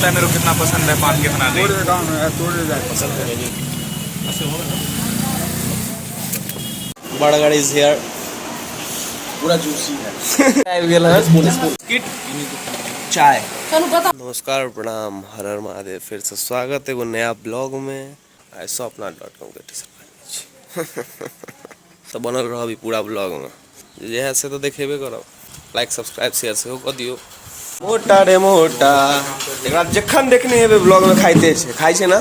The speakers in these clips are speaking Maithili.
है मेरे को कितना पसंद है पान के बना दे। Burger is here. पूरा जूसी है। आबि गेल हन बिस्किट चाय। नमस्कार, प्रणाम, हर हर महादेव। फिर से स्वागत एगो नया ब्लॉग में। आइ सपना डॉट कॉम के टी शर्ट पहिरने छी, तऽ बनल रहब ई पूरा ब्लॉग में। जे है से तऽ देखेबे करब। लाइक, सब्सक्राइब, शेयर सेहो कऽ दियौ। मोटा रे मोटा, एकरा जखन देखने हेबै ब्लॉग में खाइते छै, खाइ छै ना?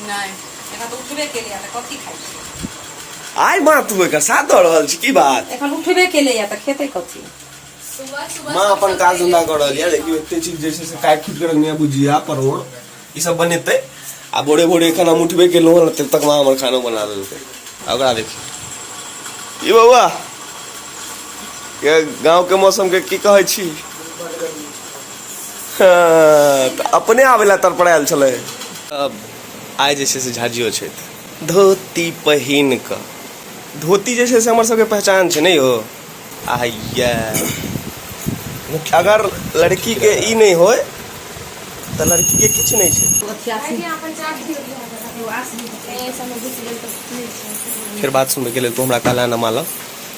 नहि, एखन तऽ उठबे केलैया तऽ कथी खाइ छै? आइ माँ, तू एकर साथ दऽ रहल छी की बात? एखन उठबे केलैया तऽ खेतै कथी? माँ अपन काज धंधा कऽ रहल यऽ। देखियौ, एते चीज जे छै से काटि खुटि कऽ रखने यऽ, भुजिया, परोड़, ई सब बनेतै। आ भोरे भोरे एखन हम उठबे केलहुँ हन, तब तक माँ हमर खानो बना देलकै। आ ओकरा देखियौ, ई बौआ के गाँव के मौसम के की कहै छी? हँ, तऽ अपने आबै लए तड़पड़ायल छलै। अब आइ जे छै से झाजियो छथि धोती पहिन कऽ। धोती जे छै से हमर सबके पहचान छै, नहि यौ? आइया अगर लड़की के ई नहि होय तऽ लड़की के किछु नहि छै। फेर बात सुनबैके लेल तू हमरा कहला न मालक,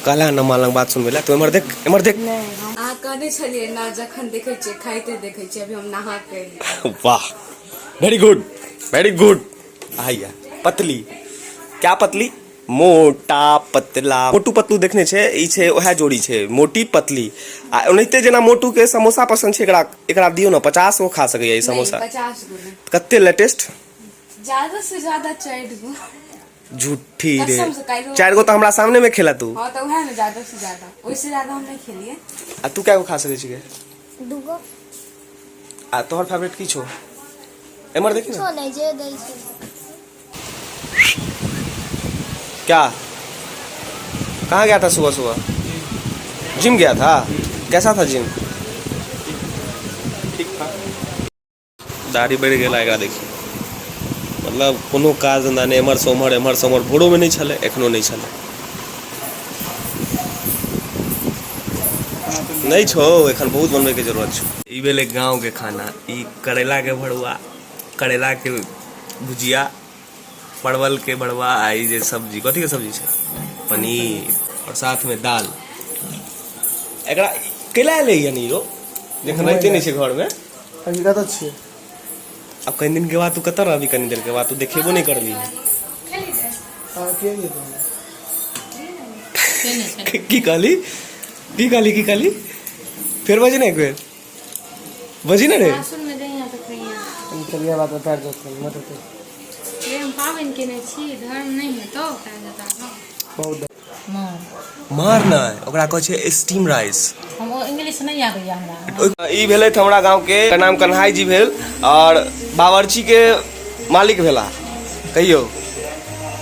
कहला न मालक बात सुनबै लए। तू एम्हर देख, एम्हर देख। अहाँ कहने छलियै ना, जखन देखै छियै खाइते देखै छियै। अभी हम नहा के एलियै। वाह, वेरी गुड, वेरी गुड। आइया पतली, क्या पतली, मोटा पतला, मोटू पतलू देखने छै? ई छै वएह जोड़ी छै, मोटी पतली। आ ओनाहिते जेना मोटू के समोसा पसंद छै, एकरा एकरा दियौ ने, 50 गो खा सकैया ई समोसा। 50 गो नहि। कते लेटेस्ट? ज्यादा से ज्यादा 4 गो। झूठी रे। कसम से काल्हि। 4 गो तऽ हमरा सामने में खेला तू। हाँ, तऽ उएह ने, ज्यादा से ज्यादा, ओहिसे ज्यादा हम नहि खेलियै। आ तू कए गो खा सकै छियै? दूगो। आ तोहर फेवरेट की छौ? एमहर देखी ने। किछो नहि, जे दै छै। क्या, कहाँ गया था? सुबह सुबह जिम गया था? कैसा था जिम? ठीक था। दाढ़ी बढ़ि गेल। एकरा देखी, मतलब कोनो काज धन्धा नहि, एम्हर से ओम्हर, एम्हर से ओम्हर। भोरोमे नहि छलै, एखनो नहि छलै। नहि छौ, एखन बहुत बनबैके जरूरत छौ। ई भेलै गाँवके खाना। ई करैलाके भरुआ, करैलाके भुजिया, परवलके भरुआ आ ई जे सब्जी, कथीके सब्जी छै? पनीर और साथमे दाल। एकरा कैला एलै हन यौ, जखन रहिते नहि छै घरमे? अभी कतऽ छियै? आब कनि दिनके बाद तू कतऽ रहबी? कनि देरके बाद तू देखेबो नहि करबी। अहाँ के जेतै? की कहली, की कहली, की कहली? फेर बजे ने, एक बेर बजी ने रे। सासुर में जइया तऽ कहिया। चलिए, बात बता जेतै मत हेतै। रे, हम पाबनि केने छी, धर्म नहि हेतौ पैर जता कऽ। बहुत। मार नहि, ओकरा कहै छै स्टीम राइस। हम ओ इंग्लिश नहि आबैया हमरा। ई भेलै हमरा गाँव के नाम कन्हाई जी भेल और बावर्ची के मालिक भेला। कहियौ,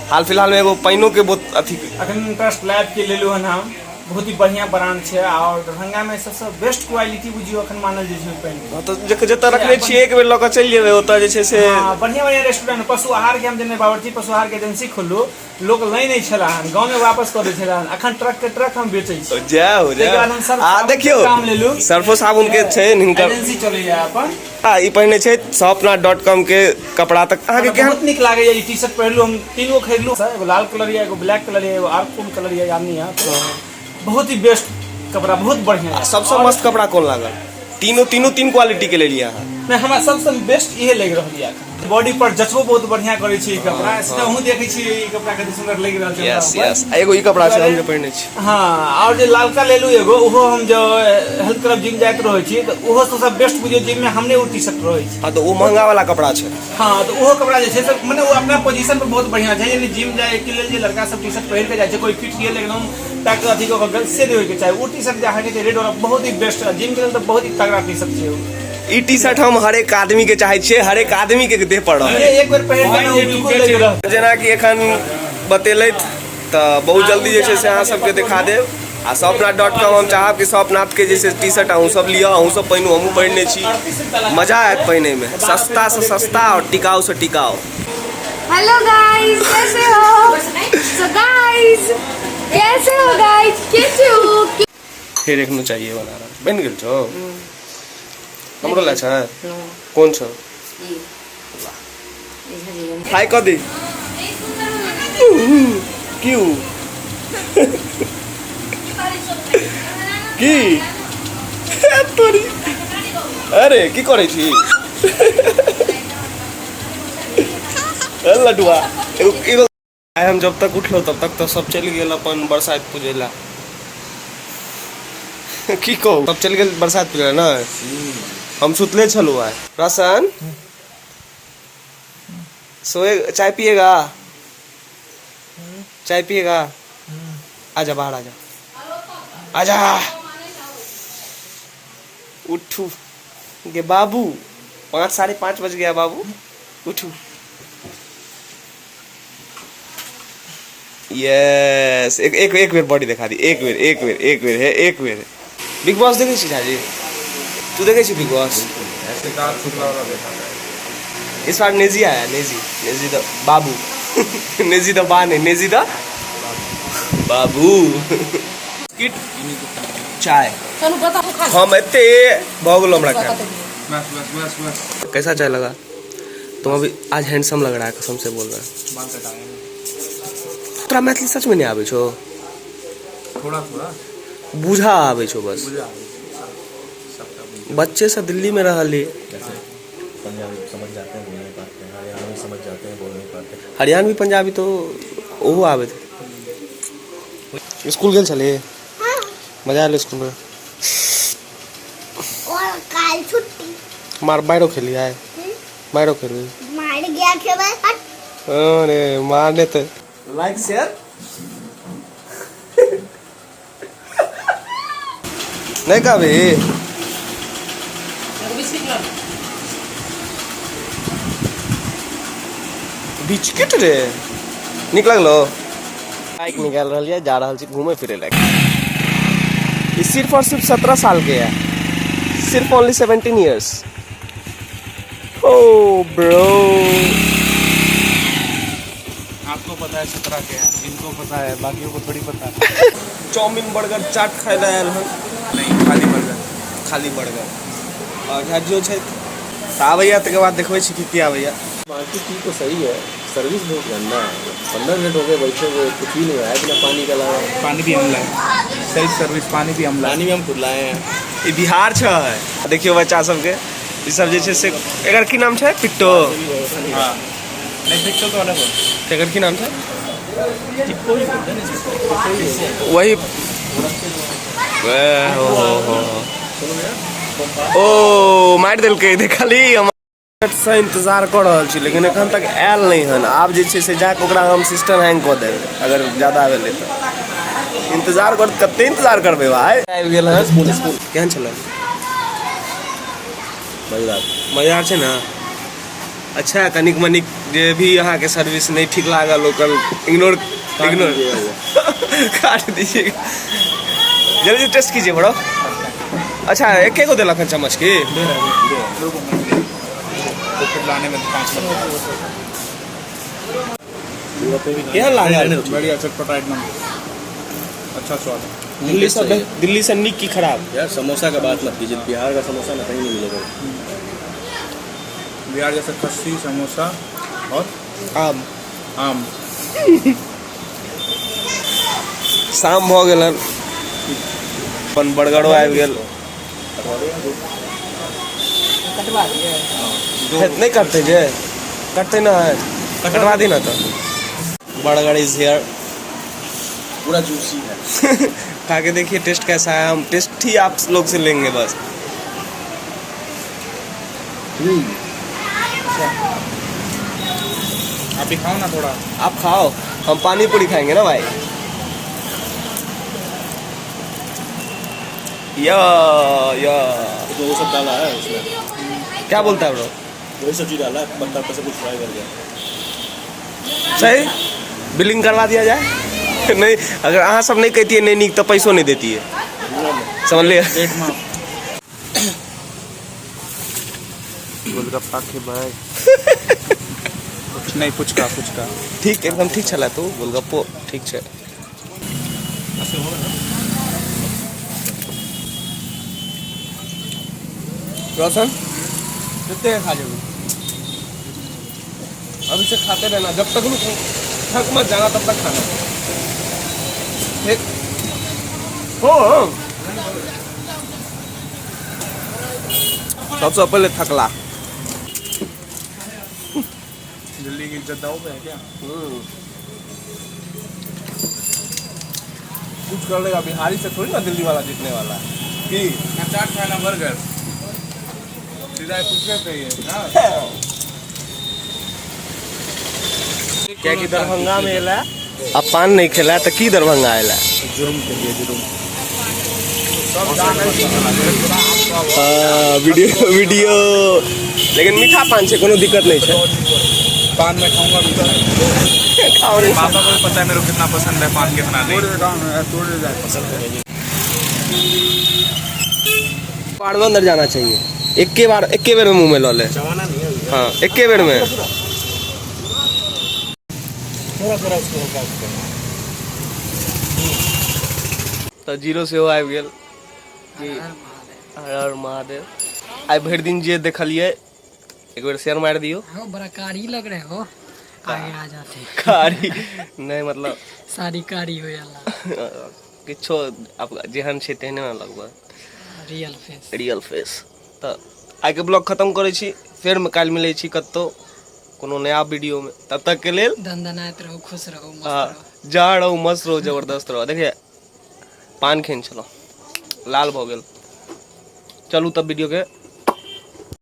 हाल फिलहाल में एगो पानिओ के बहुत अथी। अखन ट्रस्ट लैब के लेलहुँ हन हम। बहुत ही बढ़िया ब्रांड छै और दरभंगा में सबसे बेस्ट क्वालिटी बुझियो अखन मानल जाइ छै ओहि पानि के। हँ, तऽ जतऽ रखने छियै, एक बेर लऽ कऽ चलि जेबै ओतऽ जे छै से। हँ, बढ़िया बढ़िया रेस्टोरेंट, पशु आहार के हम जेना बावर्ची पशु आहार के एजेंसी खोललू, लोक लै नहि छला हन, गाँव में वापस कऽ दै छला हन। अखन ट्रक के ट्रक हम बेचै छी। जय हो, जय ताहिके बाद हम सर्फ आ साबुन के देखियौ, काम लेलहुँ। सर्फो साबुन के छै हिनकर एजेंसी चलैया अपन। आ ई पहिने छै सपना डॉट कॉम के कपड़ा, तक अहाँके केहन बहुत नीक लागैया। ई टी शर्ट पहिरलू हम, 3 गो खरीदलू, एगो लाल कलर या, एगो ब्लैक कलर या, एगो आर कोन कलर या, याद नहीं है। बहुत ही बेस्ट कपड़ा, बहुत बढ़िया है। सबसँ मस्त कपड़ा कोन लागल? तीनों तीनों तीन क्वालिटी के लेलियै अहाँ। नहीं, हमरा सबसँ बेस्ट इहे लागि रहल यऽ। बॉडी पर जचबो बहुत बढ़िया करै छै ई कपड़ा। से अहूँ देखै छी, ई कपड़ा कते सुंदर लागि रहल छै हमरा यस ऊपर। यस, एगो ई कपड़ा छै, हम जे पहिरने छी। हाँ, और जे लालका लेलू एगो, ओहो हम जो हेल्थ क्लब जिम जाइत रहै छी तऽ ओहो सबसँ बेस्ट बुझियौ जिम में हमरे ओ टी शर्ट रहै छै। हाँ, तऽ ओ महंगा वाला कपड़ा छै। हाँ, तऽ ओहो कपड़ा जे छै से मने ओ अपना पोजीशन पर बहुत बढ़िया छै। यानी जिम जाय के लेल जे लड़का सब टी शर्ट पहिर के जाइ छै, कोई फिट गेल एकदम ताकि अथी कऽ के गेल, से नहि होइके चाही। ओ टी शर्ट जे अहाँके छै रेड वाला, बहुत ही बेस्ट, जिम के लेल तऽ बहुत ही तगड़ा टी शर्ट छै ओ। ई टी शर्ट हम हरेक आदमी के चाहे छियै, हरेक आदमी के देह पर रहै। एक बेर पहिर के ओ बिल्कुल लागि रहल। जेनाकि एखन बतेलथि, तऽ बहुत जल्दी जे छै से अहाँ सबके देखा देब। आ सपनाथ डॉट कॉम, हम चाहब कि सपनाथ के जे छै टी शर्ट अहूँ सब लिअ, अहूँ सब पहिनू। हमहूँ पहिरने छी, मजा आयत पहिनैमे। सस्ता से सस्ता और टिकाउ से टिकाउ। हेलो गाइस, कैसे हो? सो गाइस, कैसे हो? गाइस, कैसे हो? फेर एखनो चाहिए बना रहल, बनि गेल छौ। हमरो ला छै। कोन छौ? फ्राई कऽ दी क्यों की तोरी? अरे की करै छी लडुआ? एगो एगो आइ हम जब तक उठलहुँ तब तक तऽ सब चलि गेल अपन बरसाइत पूजै लए। की कहू, सब चलि गेल बरसाइत पूजै लए ने, हम सुतले छलहुँ आइ। रसन सोए, चाय पिएगा? चाय पिएगा? आजा बाहर, आजा आजा। उठू गे बाबू, 5 5:30 बज गया बाबू, उठू। यस, एक एक एक बेर बॉडी देखा दी, एक बेर एक बेर एक बेर है एक बेर। बिग बॉस देखै छी झाजी? तू देखै छी बिग बॉस? इस बार नेजी आया, नेजी, नेजी द बाबू, नेजी the बा नहीं, नेजी द बाबू। किट चाय हम एते भऽ गेल हमरा खाय। बस बस बस बस। कैसा चाय लगा? तुम अभी आज हैंडसम लग रहा है, कसम से बोल रहा है। बाल कटाए। तोरा मैथिली सच में नहीं आबै छौ? थोड़ा थोड़ा। बुझा आबै छौ बस। बुझा सबटा बुझा। बच्चे से दिल्ली में रहली। जैसे पंजाबी समझ जाते हैं, बोल नहीं पाते हैं। हरियाणवी समझ जाते हैं, बोल नहीं पाते। हरियाणवी पंजाबी तो ओहो आबै थे। स्कूल गेल छली? हाँ। मजा आयल स्कूल में? और काल छुट्टी। मार मारो खेली आए? मारो खेली। मार गया खेबै हट। अरे मारने तो लाइक शेयर नहीं कभी। बिस्किट रे निक लगलो। बाइक निकाल रहल ये, जा रहल छी घूमे फिरे लायक। ई सिर्फ और सिर्फ 17 साल के है, सिर्फ ओनली 17 इयर्स। ओ ब्रो, आपको पता है 17 के हैं, इनको पता है, बाकियों को थोड़ी पता है। चाउमीन बर्गर चाट खाय लए आयल हन। नहीं, खाली बर्गर। खाली बर्गर। और झाजियो छै तऽ आबैया, तकर बाद देखबै छी की की आबैया। बाकी चीज तो सही है, सर्विस बहुत गंदा है। 15 मिनट हो गए बैठे हुए, कुछ भी नहीं आया बिना पानी के अलावा। पानी भी हम लाए, सेल्फ सर्विस, पानी भी हम लाए। पानी भी हम खुद लाए हैं। ई बिहार छै। देखियौ बच्चा सबके, ई सब जे छै से एकर की नाम छै? पिट्टो। हाँ नहीं, पिट्टो तो अलग हो। एकर की नाम छै? वही हो हो हो ओ मारि देलकै। देखली, हम से इंतजार कऽ रहल छी लेकिन एखन तक आयल नहि हन। आब जे छै से जाके ओकरा हम सिस्टम हैंग कऽ देबै अगर ज्यादा भेलै तऽ। इंतजार कर, कते इंतजार करबै भाई। आबि गेल हन। केहन छलै? मजेदार। मजेदार छै ने? अच्छा, कनिक मनिक जे भी अहाँके सर्विस नहि ठीक लागल ओकर इग्नोर इग्नोर काट दीजिएगा। जल्दी टेस्ट कीजिए बड़ो। अच्छा, एके गो देलक हन चम्मच की? दे रहा है, तो फिर लाने में 5 मिनट। केहन लागल? बढ़िया, चटपटा एकदम, अच्छा स्वाद है। दिल्ली से नीक की खराब? यार समोसा का बात मत कीजिए, बिहार का समोसा ना कहीं नहीं मिलेगा। बिहार जैसे खस्सी समोसा और आम। आम। शाम भऽ गेल हन, अपन बर्गरो आबि गेल। नहीं कटते जे कटते ना है, कटवा दी ना तो। बर्गर is here, पूरा जूसी है। खा के देखिए टेस्ट कैसा है। हम टेस्ट ही आप लोग से लेंगे बस। आप भी खाओ ना थोड़ा। आप खाओ, हम पानी पूरी खाएंगे ना भाई। या या तो वो सब डाला है उसमें। क्या बोलता है ब्रो? वही सब्जी डाला है, पत्ता पर सब कुछ फ्राई कर दिया। सही बिलिंग करवा दिया जाए। नहीं, अगर अहाँ सब नहीं कहती है नहीं निक तो पैसों नहीं देती है, समझ लिया? पेट में गोलगप्पा के भाई कुछ नहीं, पुचका पुचका ठीक, एकदम ठीक छला तू गोलगप्पो ठीक छै। रोशन कितने खा जाओगे? अभी से खाते रहना, जब तक थक मत जाना तब तक खाना। ठीक हो। सबसे पहले थकला। दिल्ली की इज्जत दाव पे है क्या? कुछ कर लेगा बिहारी से थोड़ी ना दिल्ली वाला जीतने वाला है कि ना चाट खाना बर्गर सीधा पूछने पे ही है। क्या कि दरभंगा में एला आ पान नहीं खेला तो की दरभंगा एला? जुर्म के लिए जुर्म। हाँ, वीडियो वीडियो। लेकिन मीठा पान छै, कोनो दिक्कत नहीं छै। पान मैं खाऊंगा भी। खाओ रे। पापा को भी पता है मेरे को कितना पसंद है पान, कितना नहीं। बार में अंदर जाना चाहिए। एक बार, एके बेर में मुंह में लऽ ले। हाँ, एके बेर में। तऽ जीरो सेहो आबि गेल। हर हर महादेव। आइ भरि दिन जे देखलियै, एक बेर शेयर मारि दियौ। हो, बड़ा कारी लग रहे हो, आगे आ जाते। कारी नहि, मतलब सारी कारी हो जाला। किछो आब जेहन छै तेहने ने लगबै। Real face. Real face. तऽ आइके ब्लॉग खतम करै छी। फेर काल्हि मिलै छी कतहु कोनो नया वीडियोमे। तब तक के लेल दनदनाइत रहू, खुश रहू, मस्त रहू। जहाँ रहू मस्त रहू, जबरदस्त रहू। देखिए, पान खेने छलहुँ, लाल भऽ गेल। चलू तब वीडियोके।